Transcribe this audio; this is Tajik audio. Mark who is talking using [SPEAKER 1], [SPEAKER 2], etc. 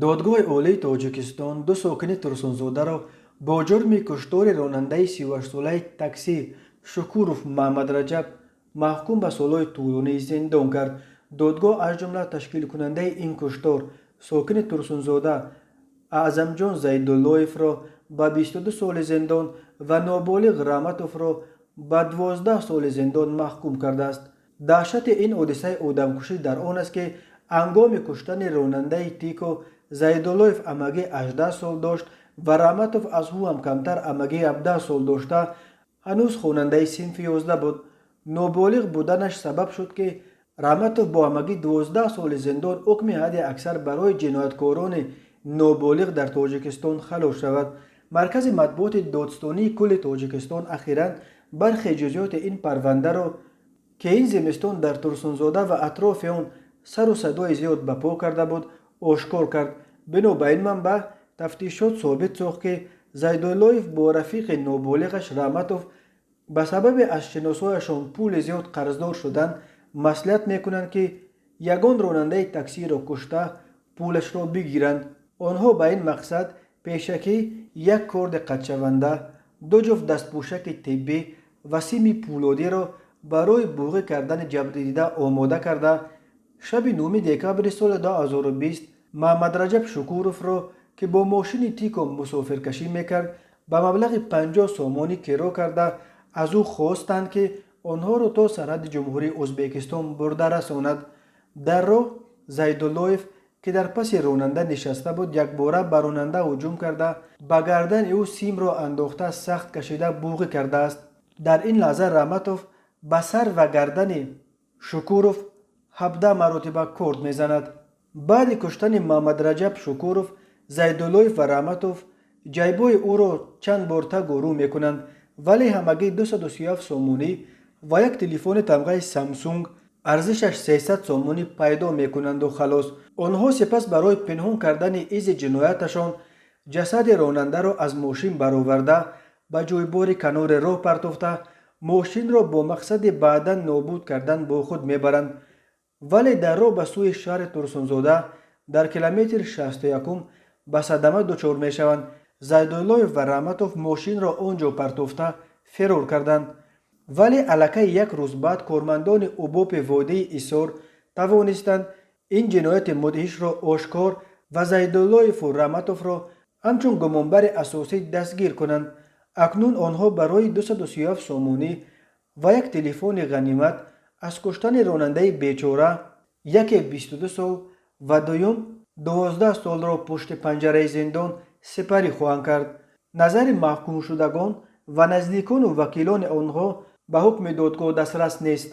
[SPEAKER 1] Додгоҳи Олии Тоҷикистон ду сокини Турсунзодаро бо ҷурми куштори ронандаи 38-солаи таксӣ Шукуров Маҳмадраҷаб маҳкум ба солҳои тӯлонии зиндон кард. Додгоҳ, аз ҷумла, ташкилкунандаи ин куштор, сокини Турсунзода Аъзамҷон Зайдуллоевро ба 22 соли зиндон ва ноболиғ Раҳматовро ба 12 соли зиндон маҳкум кардааст. Даҳшати ин ҳодисаи одамкушӣ дар он аст, ки ҳангоми куштани ронандаи Тико Зайдуллоев ҳамагӣ 18 сол дошт ва Раҳматов аз ӯ ҳам камтар, ҳамагӣ 17 сол дошта, ҳанӯз хонандаи синфи 11 буд. Ноболиғ буданаш сабаб шуд, ки Раҳматов бо ҳамагӣ 12 соли зиндон, ҳукми ҳадди аксар барои ҷинояткорони ноболиғ дар Тоҷикистон, халос шавад. Маркази матбуоти Додстонии кулли Тоҷикистон ахиран бархе ҷузъиёти ин парвандаро, ки ин зимистон дар Турсунзода ва атрофи он сару садои зиёд ба по карда буд, ошкор кард. Бино ба ин манбаъ, тафтишот собит сохт, ки Зайдуллоев бо рафиқи ноболиғаш Раҳматов ба сабаби аз шиносояшон пули зиёд қарздор шудан маслиҳат мекунанд, ки ягон ронандаи таксиро кушта, пулашро бигиранд. Онҳо ба ин мақсад пешакӣ як корди қатъшаванда, ду ҷуфт дастпӯшаки тиббӣ ва сими пӯлодиро барои буғӣ кардани ҷабрдида омода карда, шаби 9 декабри соли 2020 Маҳмадраҷаб Шукуровро, ки бо мошини Тико мусофиркашӣ мекард, ба маблағи 50 сомонӣ киро карда, аз ӯ хостанд, ки онҳоро то сарҳади Ҷумҳурии Ӯзбекистон бурда расонад. Дар роҳ Зайдуллоев, ки дар паси ронанда нишаста буд, якбора ба ронанда ҳуҷум карда, ба гардани ӯ симро андохта, сахт кашида, буғӣ кардааст. Дар ин лаҳза Раҳматов ба сар ва гардани Шукуров 17 маротиба корд мезанад. Баъди куштани Маҳмадраҷаб Шукуров, Зайдуллоев ва Раҳматов ҷайбҳои ӯро чанд бор тагу рӯ мекунанд, вале ҳамагӣ 237 сомонӣ ва як телефони тамғаи Самсунг арзишаш 300 сомонӣ пайдо мекунанду халос. Онҳо сипас барои пинҳон кардани изи ҷинояташон ҷасади ронандаро аз мошин бароварда, ба ҷӯйбори канори роҳ партофта, мошинро бо мақсади баъдан нобуд кардан бо худ мебаранд. Вале дар роҳ ба сӯи шаҳри Турсунзода дар километри 61 ба садама дучор мешаванд. Зайдуллоев ва Раҳматов мошинро он ҷо партофта, фирор карданд. Вале аллакай як рӯз баъд кормандони УБОПи водии Ҳисор тавонистанд ин ҷинояти мудҳишро ошкор ва Зайдуллоеву Раҳматовро ҳамчун гумонбари асосӣ дастгир кунанд. Акнун онҳо барои 237 сомонӣ ва як телефони ғанимат аз куштани ронандаи бечора яке 22 сол ва дуюм 12 солро пушти панҷараи зиндон сипарӣ хоҳанд кард. Назари маҳкумшудагон ва наздикону вакилони онҳо ба ҳукми додгоҳ дастрас нест.